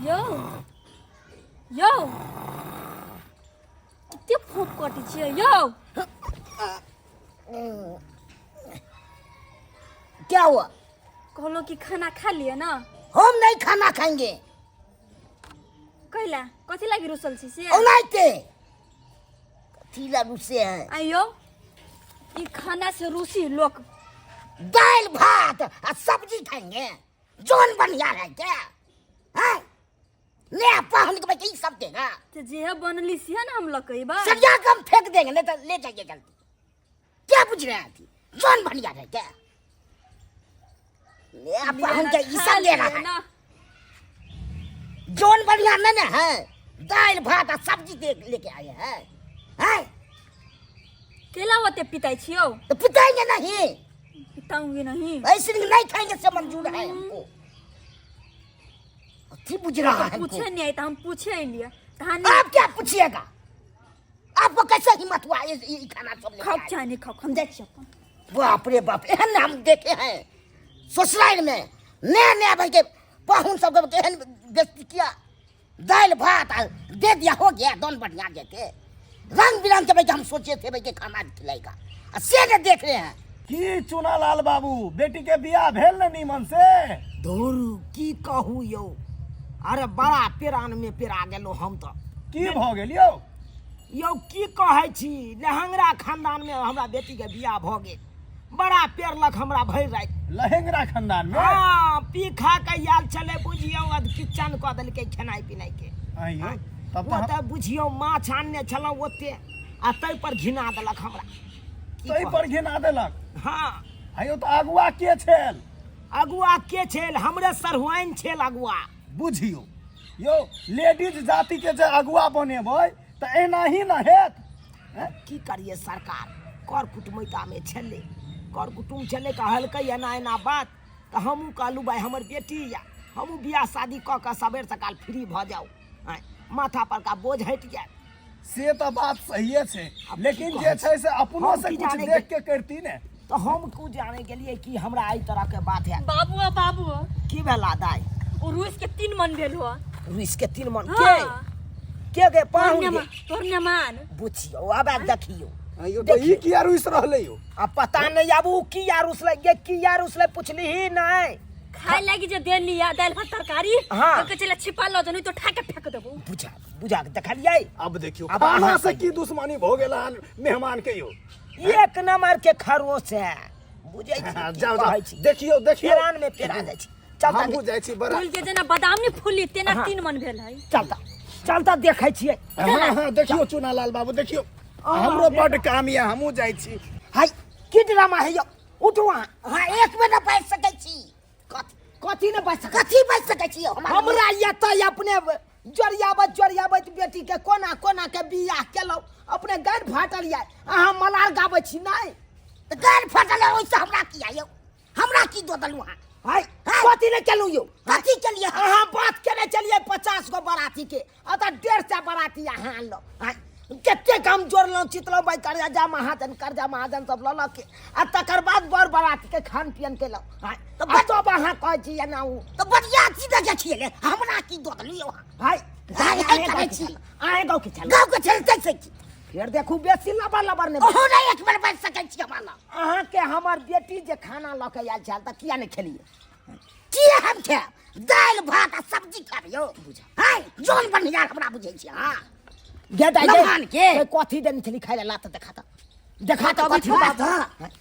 यौ यौ, कते फोप कटै छियै यौ? क्या हुआ? कहलहुँ कि खाना खा लिअ ना। हम नहीं खाना खाएंगे। कैला, कथी लागि रुसल छी से? ओनाहिते। कथी ला रुसे हैं? आइयो, ई खाना से रूसी लोक। दाल भात आ सब्जी खाएंगे, जोन बढ़िया है क्या हैं? ने पहन के बच्चे सब देगा। तो जे बनली से ना हम लकैबा। सरिया के हम फेंक देंगे, नहीं तो ले जाइए जल्दी। क्या बुझ रहे हैं थी? जोन बढ़िया है क्या? ले पहन के ई सब दे रहा है ना। जोन बढ़िया नहीं ना है, दाल भात आ सब्जी दे लेके आए हैं हैं? केला ओते पिताई छियौ? तो पिटाएंगे नहीं। पिताऊंगी नहीं। ऐसे नहीं खाएंगे से मंजूर है हमको। अथी बुझ रहा है हमको। पूछे नहीं आई तो हम पूछे अलिए तहन। आप क्या पूछिएगा? आपको कैसे हिम्मत हुआ ये खाना सब लेके खाओ आए? चाहे नहीं खाओ, हम जाइ छी अपन। बाप रे बाप, एहन हम देखे हैं ससुराल में नया नया भाई के पाहुन सब के एहन बेइज्जती किया। दाल भात आ दे दिया, हो गया, दोन बढ़िया देते रंग बिरंग के भाई के हम सोचे थे भाई के खाना खिलाएगा, आ से ने देख रहे हैं। की चुनालाल बाबू, बेटी के बियाह भेल ने नीमन से? धुर, की कहू यौ, अरे बड़ा पेरान में पेरा गेलो हम तऽ। की भऽ गेल यौ? यौ की कहै छी, लहंगरा खानदान में हमरा बेटी के बियाह भऽ गेल, बड़ा पेरलक हमरा भरि राति। लहेंगरा खानदान में? हाँ, पी खा के आयल छलै बुझियौ, अध किचन कऽ देलकै खेनाइ पिनाइ के। आइयो तब ओ तऽ तऽ बुझियौ माछ आनने छलहुँ ओते, आ ताहि पर घिना देलक हमरा। की ताहि कहू? पर घिना देलक? हाँ। आइयो, तऽ अगुआ के छल? अगुआ के छल? हमरे सरहुआइन छल अगुआ। बुझियौ यौ, लेडीज जाति के जे अगुआ बनेबै तऽ एना ही ने हेत। हैं? की करिए सरकार, कर कुटुमैतामे छलै, कर कुटुम छलै, कहलकै एना एना बात, तऽ हमहूँ कहलहुँ भाइ हमर बेटी यऽ, हमहूँ बियाह शादी कऽ कऽ सबेर सकाल फ्री भऽ जाउ, आँय, माथा परका बोझ हटि जायत। से तऽ बात सहिए छै, आब की लेकिन जे कहै छै से अपनो हम से की कुछ जाने देख के करती ने। तऽ हम क्यों जाने गेलियै कि हमरा एहि तरहके बात हैत। बाबू आ बाबू। की भेला दाइ? ओ रूस के 3 मन भेल हो। रुइस के 3 मन? हाँ। के के गे पाहुन गे? तोहर मेहमान। बुझियौ, आब आब देखियौ। आइयो, तऽ ई किया रुसि रहलै यौ? आ पता नहीं आब उ किया रुसलै गे, किया रुसलै पुछली ही नहीं। खाय लागी जे देली आ दालि भात तरकारी, हाँ। तो चले छिपा लो, नहीं तो ठा के फेंक देबो। बुझा बुझा के देखलियै। अब देखियौ, आब खाना अहाँ से की दुश्मनी भऽ गेल हन मेहमान के यौ? एक नंबर के खरोश है, बुझै छी की जाओ कहै जाओ, छी। देखियौ देखियौ। पेरान में पेरा जाइ छी। चल। हमहूँ जाइ छी बड़ा। फूल के जेना बादाम नहीं फूली तेना हाँ। 3 मन भेल है। चलता चलता, देखै छियै। हाँ हाँ, देखियौ चुनालाल बाबू, देखियौ, हमरो बड्ड काम यऽ, हमहूँ जाइ छी। हाय, की ड्रामा है यौ? उठू अहाँ। अहाँ एक बेर नहि बाजि सकै छी। कथी कथी ने बाजि सकै? कथी बाजि सकै छी यौ? हमरा एतऽ अपने जोरियाबैत जोरियाबैत बेटी के कोना कोना के बियाह केलहुँ, अपने गारि फाटल यऽ, अहाँ मलार गाबै छी। नहि तऽ गारि फाटल यऽ, ओहिसँ हमरा की यौ? हमरा की दऽ देलहुँ अहाँ? हाय, कथी नहि केलहुँ यौ? कथी केलियै? अहाँ बात केने चलियै 50 गो बराती के, अतः 150 बराती अहाँ आनलहुँ। हाय, कतेक हम जोड़लहुँ चितलहुँ भाइ, कर्जा महाजन कर्जा महाजन सब लऽ लऽ के, आ तकर बाद बर बराती के खान पियन केलहुँ। हाय, तऽ आ तब अहाँ कहै छी एना ओ। तऽ बढ़िया चीज देखै छियै, हमरा की दऽ देलहुँ यौ अहाँ? हाय, हाय, हाय, करै छी। अहाँ गाँव के छलहुँ? गाँव के छल तै से की? फेर देखू, बेसी लबर लबर नहि। ओहो नहि एक बेर बाजि सकै छी हमरा लग। अहाँके हमर बेटी जे खाना लऽ के आयल छल तऽ किया नहि खेलियै? किए हम खायब? दालि भात आ सब्जी खायब यौ? हाय, जोन बढ़िया हमरा बुझै छी अहाँ। गे दाइ गे, लभान के। ए, कथी देने छली खाय लए? लात देखा तऽ, देखा तऽ। कथी कथी बात? बात?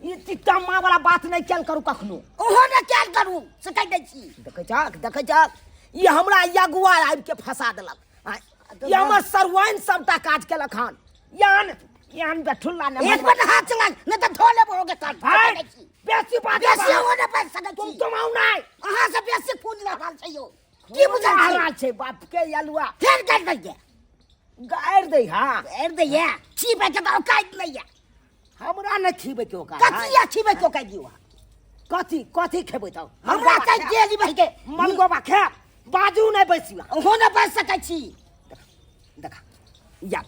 ई चिट्टा माँ वाला बात नहि कयल करू कखनो। ओहो नहि कयल करू से कहि दै छी। देखै छक, देखै छक, ई हमरा अगुआ आबि के फंसा देलक। आँय, ई हमर सरवाइन सबटा काज केलक हन। यान यान बेठुल्ला ने एक बेर हाथ चला नहि तऽ धो लेबो होगे कान। हाय, बेसी बात बेसी ओहो नहि बाजि सकै तुम छी। तुम आउ नहि। अहाँ से बेसी खून रहल छै यौ, की बुझल छी? रहल छै बाप के अलुआ। फेर गारि दैये? गारि दै? हाँ, गारि दैये। छीबै के तऽ औकात नहि यऽ। हमरा नहि खीबै के औकात। कथी यऽ छीबै के औकात यौ? कथी कथी खेबै तऽ? हमरा चाही जेली भाई के मलगोबा खायब। बाजू नहि बैसी। ओहो नहि बाजि सकै छी। देखा, या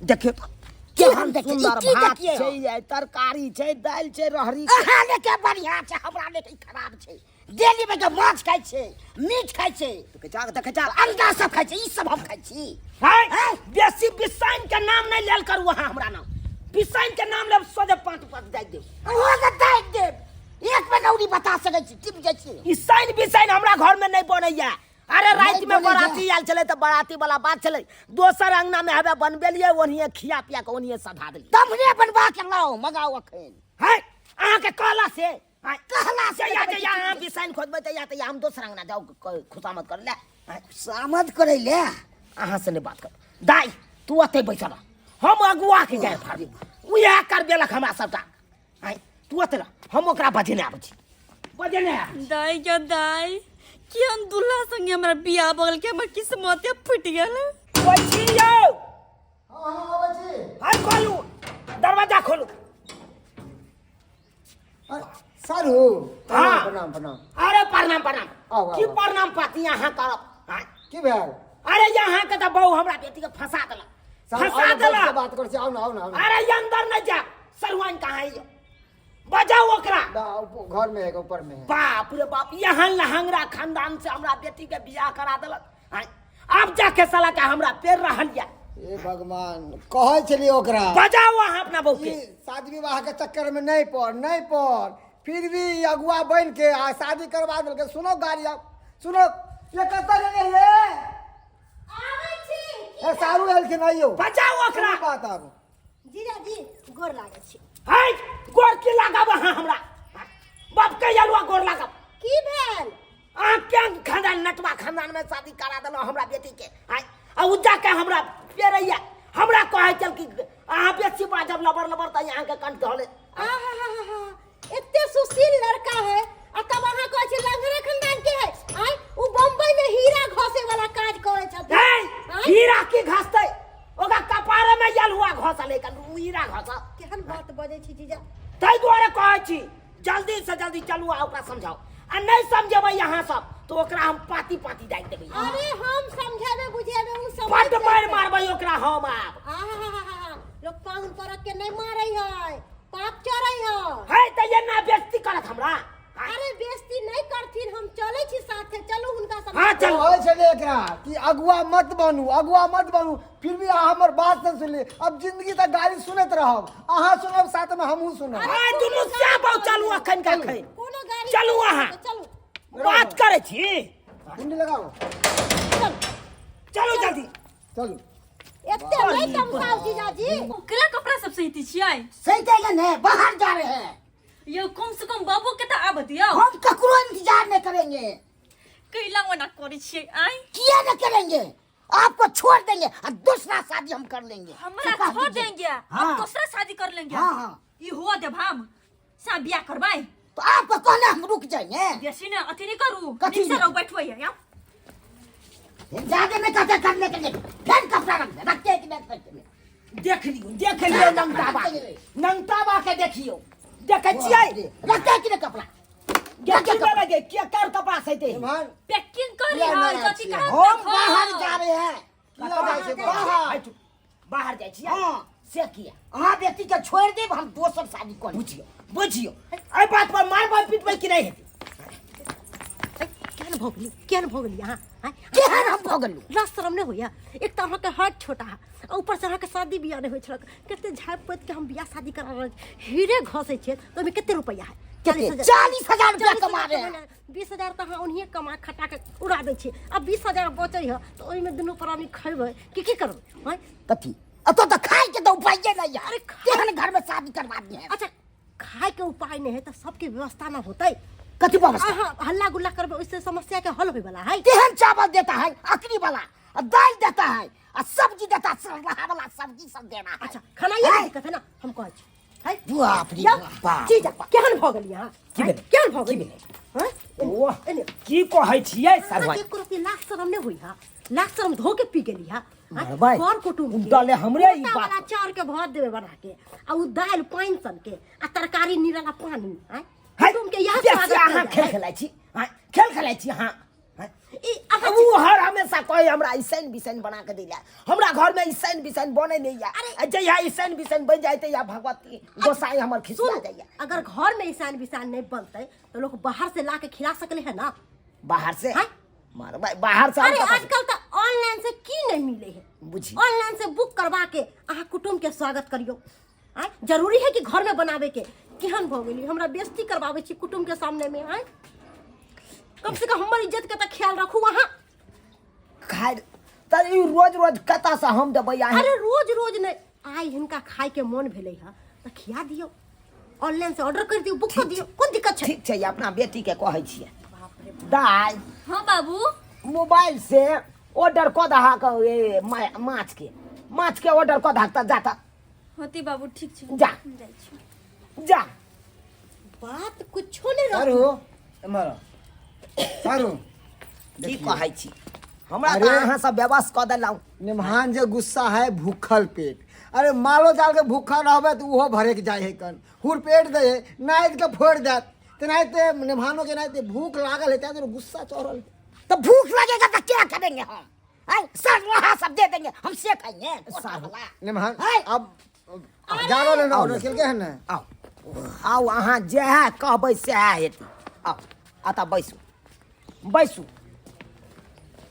देखियौ तऽ की हम केहन देखियै? ई सुन्दर की भात देखियै छै, हम? ये तरकारी छै, दालि छै, रहरी। अहाँ लेके बढ़िया छै, हमरा लेके खराब छै। डेली में के माछ खाइ छै, मीट खाइ छै, देखै छा, देखै छा। अंडा सब खाइ छै, ई सब हम खाइ छी। है बेसी बिसाइन के नाम नहीं लेल करू अहाँ हमरा नाम बिसाइन के नाम लेब सोझे पाँच पाँच जाइ देब। ओहो के दाबि देब। एक बेर बता सकै छी की बुझै छी? ई साइन बिसाइन हमरा घर में नहीं बनैया। अरे राति में बनै छै। बराती आयल छलै तऽ बराती वाला बात छलै, दोसर अंगना में हवे बनबेलियै, ओनिये खिया पिया के ओनिये सधा देलियै। तमने बनबा के लाओ, मगाओ अखन। है अहाँके कहला से है, कहला से जहिया जहिया अहाँ बिसाइन खोजबै तहिया तहिया हम दोसर अंगना जाउ खुशामद करै लए। है, खुशामद करै लए? अहाँ से नहि बात कर दाइ, तू ओतै बैसल रह, हम अगुआ के जाय फाड़ब, उएह करबेलक हमरा सबटा। आइ तू ओतै रह, हम ओकरा बजेने आबै छी, बजेने आबै छी। दाई के दाई, केहन दूल्हा संगे हमरा बियाह बगल के हमर किस्मते फूटि गेल। कोइ छी यौ? हँ हँ अबै छी। हाय खोलू दरवाजा खोलू। सारू। हाँ। प्रणाम प्रणाम। अरे प्रणाम प्रणाम। आउ, आउ, की आउ। प्रणाम पाती अहाँ करब? हाँ? की भेल? अरे यहाँ के तऽ बहू हमरा बेटी के फंसा देलक, सारू, फंसा आउ ने, बैठ के देलक। बात करै छी, आउ ने, आउ ने, आउ ने। अरे ये अंदर नहीं जा, सरुआइन कहाँ है? बजाओ ओकरा। ना, घर में है, ऊपर में है। बाप रे बाप, यहाँ लहंगरा खानदान से हमरा बेटी के बियाह करा देलक। आँय, आब जाके साला के हमरा पेड़ रहल या। हे भगवान, कहै छलियै ओकरा। बजाओ अहाँ अपना बहू के। ई शादी विवाह के चक्कर में नहीं पड़, नहीं पड़, फिर भी ई अगुआ बन के आ शादी करवा देलकै। सुनो गाड़ी आब, सुनो, ये कतऽ गेलै हे? आबै छी। हे सारू एलखिन, आइयो। बजाओ ओकरा। सुनू बात आब। जीजाजी गोर लागै छी। है गोर की लागब अहाँ हमरा? बाप के अलुआ गोर लागब। की भेल? अहाँ के खानदान नटवा खानदान में शादी करा देलहुँ हमरा बेटी के। आँय, आ उ जाके हमरा पेरैया, हमरा कहै छल कि अहाँ बेसी बाजब लबर लबर तऽ अहाँके कंठ धऽ लेत। आहाहाहा, एते सुशील लड़का है आ तब अहाँ कहै छी लंगड़े खानदान के है। आँय, उ बम्बई में हीरा घसे वाला काज करै छथिन। है, आँय? हीरा की घसतै? ओकरा कपारे में यलुआ घसलै कन, उ हीरा घसल। केहन बात बजै छी जीजा। ताहि दुआरे कहै छी जल्दी से जल्दी चलू आ ओकरा समझाउ, आ नहीं समझेबै अहाँ सब तो ओकरा हम पाती पाती डालि देबै। अरे हम समझेबै बुझेबै, उ समझ बड्ड मारि जेतै। मारबै ओकरा हम आब। आहाहाहा, लोक पाहुन परक के नहीं मारै है, पाप चढ़ै है। है तऽ एना बेइज्जती करत हमरा? अरे बेइज्जती नहीं करथिन, हम चलै छी साथे, चलू हुनका सब। हाँ, चलू। कहै छलै एकरा कि अगुआ मत बनू, अगुआ मत बनू, फिर भी अहाँ हमर बात नहीं सुनली। अब जिंदगी तक गाली सुनैत रहब, अहाँ सुनब साथ में हमहूँ सुनब। अरे आइ दुनू श्याम बाबू चलू अखन के अखन। कोनो गाड़ी चलू अहाँ। चलू। बात करै छी। कुंडी लगाओ। चलू। चलू जल्दी। चलू। एते नहीं तमसाउ जीजाजी। ओकरा कपड़ा सब सहित छियै? सहिते ने, बाहर जा रहे हैं। यो कम से कम बाबू के तऽ आबऽ दियौ। हम ककरो इंतजार नहीं करेंगे। कैला ओना करै छियै आइ? किया नहीं करेंगे? आपको छोड़ देंगे और दूसरा शादी हम कर लेंगे। हमरा सुखा छोड़ दीजिए। देंगे, हम हाँ। दूसरा शादी कर लेंगे। हाँ, हाँ। ई हुआ देब हम सा बियाह करबै। तो आपको कहना हम रुक जाएंगे। बेसी ने अथी नहीं करू, कथी नीक से नहीं? रहू, बैठबै यहाँ। जाके नहीं कहते करने के लिए, फिर कपड़ा रख दे, रखते हैं कि नहीं रखते हैं? देख लियौ, देख लियौ नंगटाबा, नंगटाबा के देखियौ, देखै छियै? रखते हैं कि नहीं कपड़ा? देखी ना लगे के कर कपड़ा सहिते। इमहर पैकिंग कर किया रही नहि है, जति छियै? कहाँ हम देखो। बाहर जा रहे हैं। किया जाइ छै बाहर? बाहर जाइ छियै? हाँ। से किया? अहाँ बेटी के छोड़ देब, हम दोसर शादी कर। बुझियौ, बुझियौ, एहि बात पर मारबै पीटबै कि नहि हेतै? केहन भऽ गेली, केहन भऽ गेली अहाँ? आँय? केहन हम भऽ गेलहुँ? लाज शरम नहि होइया? एक तऽ अहाँके हाथ छोटा है, आ ऊपर से अहाँके शादी बियाह नहि होइ छल, कते झाँपि पोति के हम बियाह शादी करा रहल छी। हीरे घसै छियै तऽ ओहिमे कते रुपैआ है? कते? 40,000 रुपया कमा रहे हैं। 20,000 तऽ अहाँ ओनहिये कमा खटा के उड़ा दै छियै, आ 20,000 बचै है तऽ ओहिमे दुनू प्राणी खयबै कि की करबै? आँय? कथी? अतऽ तऽ खाय के तऽ उपाये नहि है। अरे केहन घर में शादी करवा दिए हैं? अच्छा, खाय के उपाय नहीं है तऽ सबके व्यवस्था ना होतै। कथी व्यवस्था? अहाँ हल्ला गुल्ला करबै ओहिसे समस्या के हल होय वाला है। केहन चावल देता है अकरी वाला, आ दाल देता है, आ सब्जी देता है सरलाहा वाला सब्जी सब देना है। अच्छा, खाना ये है? दिक्कत है ना, हम कहै छी। है? बाप रे जाउ, बाप। जीजा, केहन भऽ गेली अहाँ? की भेलै? केहन भऽ की गेली? भेलै? हँ? ओह, एने। की कहै छियै सरवा? अहाँके एको रत्ती लाज शरम नहि होइ है? लाज शरम धो के पी गेली है? हाँ? मरबै। कर कुटुम्ब के। डले हमरे ई मोटा बात। वाला चाउर के भात देबै बना के, आ उ दालि पानि सन के, आ तरकारी निराला पानी, आँय? है, कुटुम्ब के इएह बेसी स्वागत अहाँ कयल खेल जाइ है। खेलाइ छी, आँय? खेल खेलाइ छी अहाँ? ई अहाँ ओ हर हमेशा कहे हमरा ईसैन बिसैन बना के दिला, हमरा घर में ईसैन बिसैन बने नहीं या। अरे जहिया ईसैन बिसैन बन जाए तहिया भगवती गोसाई हमर खिसिया सुन जाइया। अगर घर में ईसान बिसान नहीं बनते तो लोग बाहर से ला के खिला सकले है ना। बाहर से? हाँ? मारो भाई बाहर से। अरे हम कतऽ से? आजकल तो ऑनलाइन से की नहीं मिले है। बुझी। ऑनलाइन से बुक करवा के अहाँ कुटुम्ब के स्वागत करियो। आय जरूरी है कि घर में बनावे के? केहन भऽ गेली, हमरा बेइज्जती करवावे छी कुटुम्ब के सामने में। आय कम से कम हमर इज्जत के तऽ ख्याल रखू अहाँ। खाइ तऽ ई रोज रोज कतऽ से हम देबै अहाँ? अरे रोज रोज नहीं, आइ हिनका खाय के मन भेलै हँ तऽ खिया दियौ, ऑनलाइन से ऑर्डर कर दियौ, बुक कर दियौ, कोन दिक्कत छै? ठीक छै, अपना बेटी के कहै छियै। दाइ। हाँ बाबू। मोबाइल से ऑर्डर कऽ दहक ए, माछ के ऑर्डर कऽ दहक तऽ जा तऽ। होती बाबू, ठीक छै। जा। हम जाइ छी। जा। बात कुछो नहीं रह। सारू एम्हर आउ। सारू। की कहै छी हमरा? अरे। तऽ अहाँ सब व्यवस्था कऽ देलहुँ। निमहान जे गुस्सा है भूखल पेट, अरे मालो जाल के भूखा रहबे तऽ ओहो भरे के जाइ है, कन हुर पेट दे है नाइज के फोड़ देत, तेनाहिते निमहानो के नाहिते भूख लागल है, तें दुआरे गुस्सा चढ़ल है। तो भूख लगेगा तो क्या करेंगे हम? हैं? सर वहाँ सब दे देंगे, हम से खाएंगे। साहब। निमहान है? अब जा रहल है ना, ऑर्डर केलकै है ने। आउ आउ, अहाँ जएह कहबै सएह हेतै। आउ एतऽ बैसू बैसू।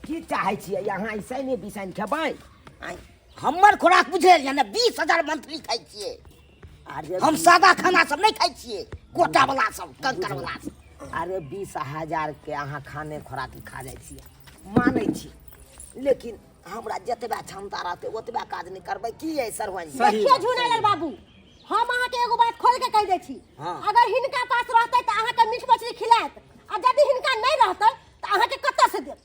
की चाहै छियै अहाँ? ऐसने बिसैन खेबै? आँय, हमर खुराक बुझलियै ने, 20,000 मंथली खाइ छियै। अरे हम सादा खाना सब नहीं खाइ छियै, कोटा वाला सब, कंकर वाला सब। अरे 20,000 के अहाँ खाने खोराकी खा जाइ छियै, मानै छी, लेकिन हमरा जतबा क्षमता रहतै ओतबा काज नहि करबै की यै सरवन जी? देखियौ झुनेलाल बाबू, हम अहाँके एगो बात खोल के कहि दै छी। हाँ। अगर हिनका पास रहतै तऽ अहाँके मीट मछली खिलायत, आ यदि हिनका नहि रहतै तऽ अहाँके कतऽ से देत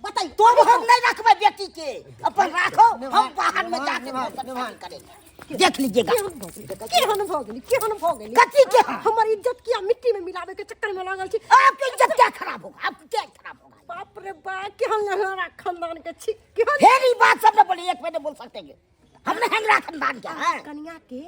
बताइए? तो अब हम नहीं रखबै बेटी के, अपन राखो, हम बाहर में जाके निभान, दोसर निभान। शादी करेंगे, देख लीजिएगा। केहन भऽ गेली, केहन भऽ गेली? कथी के? हमर इज्जत किया मिट्टी में मिलावे के चक्कर में लागल छी? आपके इज्जत क्या खराब होगा? आपको क्या खराब होगा? बाप रे बाप, केहन लहरा खानदान के छी, केहन। फिर ई बात सब न बोली, एक महीने बोल सकते हैं, हमने हेंगरा खानदान के हैं। कनिया के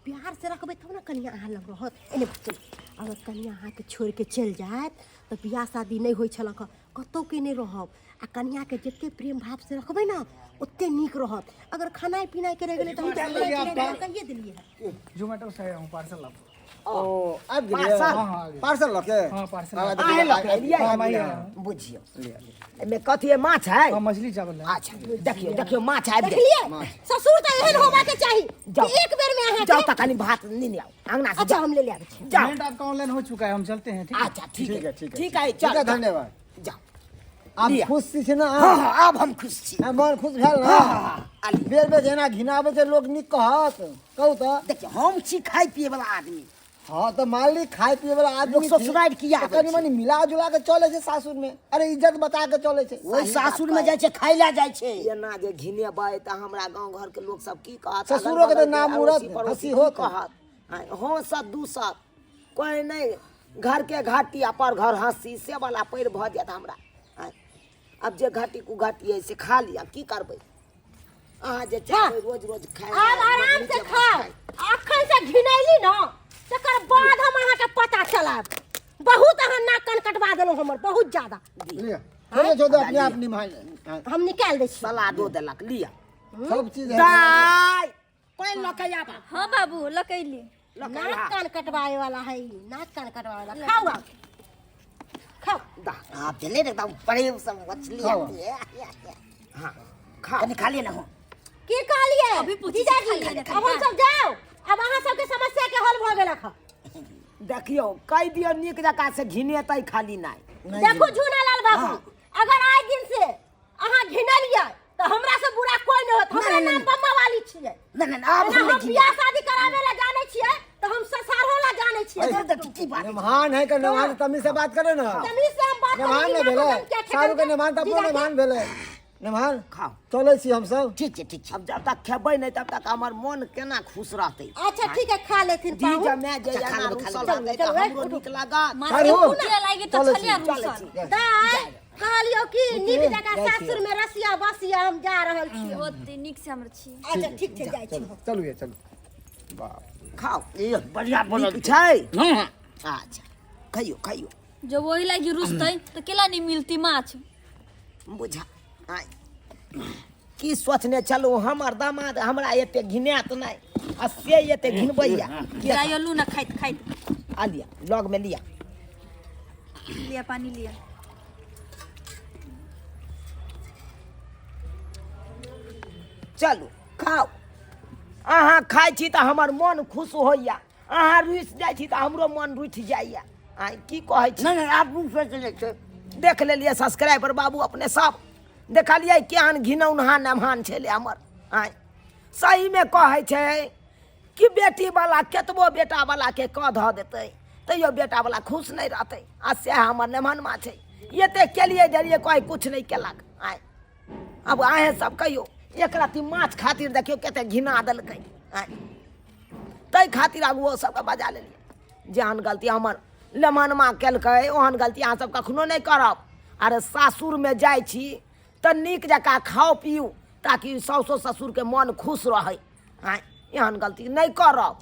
प्यार से रखबै तब ने कनिया अहाँ लग रहत। एने चलू, अगर कनिया अहाँके छोड़ि के चलि जायत तऽ बियाह शादी नहि होइ छलक हँ, कतहु के नहि रहब। आ कनिया के जते प्रेम भाव से रखबै ने ओते नीक रहत। अगर खानाइ पिनाइ के रहि गेलै तऽ हम पार्सल खानाइ पिनाइ कहिए देलियै हँ। जोमेटो से आया हूँ, पार्सल आप ओ आबि गेलियै? पार्सल? हाँ, हाँ, आबि गेल। पार्सल लऽ के? हाँ, पार्सल। हाँ, अहें लऽ के एलियै? हाँ, आबि गेलै। बुझियौ, एहिमे कथी है? माछ है? हाँ, मछली चावल है। अच्छा, देखियौ देखियौ, माछ आबि गेल। देखलियै, ससुर तऽ एहन होबाके चाही जाओ। कि एक बेर में अहाँके जाउ तऽ कनि भात नेने आउ अंगना से। अच्छा, हम ले ले आबै छी। जाउ। पेमेंट आपका ऑनलाइन हो चुका है, हम चलते हैं, ठीक है? अच्छा ठीक ठीक है। है, ठीक है। ठीक है। ठीक है। चल। धन्यवाद। जाउ। आब लिअ। खुश छी ने? हाँ हाँ, आब हम खुश छी। हाँ, मन खुश भेल ने? हाँ, आली। बेर बेर जेना घिनाबै छै लोक, नीक कहत? कहू तऽ। देखियौ, हम छी खाय पिए वाला आदमी। हाँ तऽ मान ली खाय पिए वाला आदमी लोक छी, ससुरारि किया तऽ आबै कनि छै? मनि मिला जुला के चलै छै सासुर में, अरे इज्जत बचा के चलै छै। ओहि सासुर में जाइ छै, खाय ला जाइ छै। एना जे घिनेबै तऽ हमरा गाँव घरके लोक सब की कहत? ससुरो के तऽ अगल बगलके नाम उड़त, अड़ोसी पड़ोसी हँसी की होत। कहत? हाँ सत दू सत कोइ नहि, घर के घाटी आ पर घर हँसी से वाला पैर भऽ जायत हमरा। आँय, आब जे घाटी कुघाटी अइ से खा लिअ, की करबै? अहाँ जे चाहबै रोज रोज खाय। आब आराम से खाओ। अखन से घिनैली न तकर बाद हम अहाँके पता चलायब। बहुत अहाँ नाक कान कटवा देलहुँ हमर, बहुत ज्यादा। लिअ, थोड़े छोड़े अपने आप निभाइ। हाँ, हम निकालि दै छी। सलादो देलक, लिअ। सब चीज है। दाइ, पानि लऽ के आबा। हाँ बाबू, लकैली। लऽ के नाक आबा। कान कटवाए वाला है ई, नाक कान कटवाए वाला। खाओ आब, खाओ। दा। आप चले एकदम प्रेम से मछली खाओ। आती है। हाँ, खा। कनी खा लिए ना हो। की कहलियै अभी पूछै छी, जीजाजी? खा लिअ, अब हम सब जाओ, अब अहाँ सबके समस्या के हल भऽ गेलक हँ। देखियौ, कहि दियौ नीक जकाँ से, घिनेतै खाली नहि। देखू झूनालाल बाबू, अगर आइ दिन से अहाँ घिनलियै तऽ हमरा से बुरा कोई नहि होत। हमरा नाम बम्मा वाली छियै। ना ना ना, अब एना हम हम नहीं। बियाह शादी करावे ला जानै छियै तऽ हम ससारो ला जानै छियै। की बात? निमहान है के निमहान, तमीज से बात करे ना। तमीज से हम बात निमहान करै ने छी, भेलै नाक कान किया सारू के ठेकल? निमहान तऽ अपनो जीजाजी, निमहान भेलै। निमहान खाओ। चलै छी हमसब। ठीक छै, ठीक छै। अब जब तक खेबै नहि तब तक हमर मोन केना खुश रहतै? अच्छा ठीक है, खा लेथिन जी पाहुन। जमे जे अच्छा, खा एना लेबै, खा रुसल लेबै। रहतै तऽ चलू, हमरो नीक लागत। माछ सारू, के भुजिया लागि तऽ चलै छलियै छी। चलै रूसल। छी। दाइ, कहलियौ कि नीक जकाँ जाइ छी। सासुर में रसिया बसिया, हम जा रहल छी। ओते नीक से हमर छी। अच्छा ठीक छै, जाइ छी। चलू चलू ये, चलू बाप। खाओ। ये बढ़िया बनल नीक छै। हाँ। अच्छा, खइयौ खइयौ। जब वही लागी रुसतै तो केला नहीं मिलती माछ। बुझा आय की सोचने चलू हमर दामाद हमरा एते घिनात नहि आ से एते घिनबैया किया? जायलू ना खाइत खाइत। आ लिया लग में लिया। लिया पानी लिया। चलू खाउ। अहाँ खाइ छी तऽ हमर मन खुश होइया, अहाँ रुसि जाइ छी तऽ हमरो मन रुठि जाइया। आइ की कहै छी? नहि नहि आब मुँह से चलै छै। देख लेलियै सब्सक्राइबर बाबू अपने सब देखलियै केहन घिनौनहा नमहान छलै हमर। आइ सहीमे कहै छै कि बेटी वाला केतबो बेटा वाला के कऽ धऽ देतै तैयो बेटा वाला खुश नहि रहतै, आ सएह हमर नेमहनमा छै। एते केलियै देलियै कहै कुछ नहि केलक। आइ आब अहेँ सब कहियौ एक रत्ती माछ खातिर देखियौ कते घिना देलकै। आइ ताहि खातिर आगुओ सबके बजा लेलियै। जेहन गलती हमर लेमनमा केलकै ओहन गलती अहाँ सब कखनो नहि करब। अरे सासुरमे जाइ छी तऽ नीक जकाँ खाउ पीउ ताकि साउसो ससुरके मन खुश रहै। आँय एहन गलती नहि करब।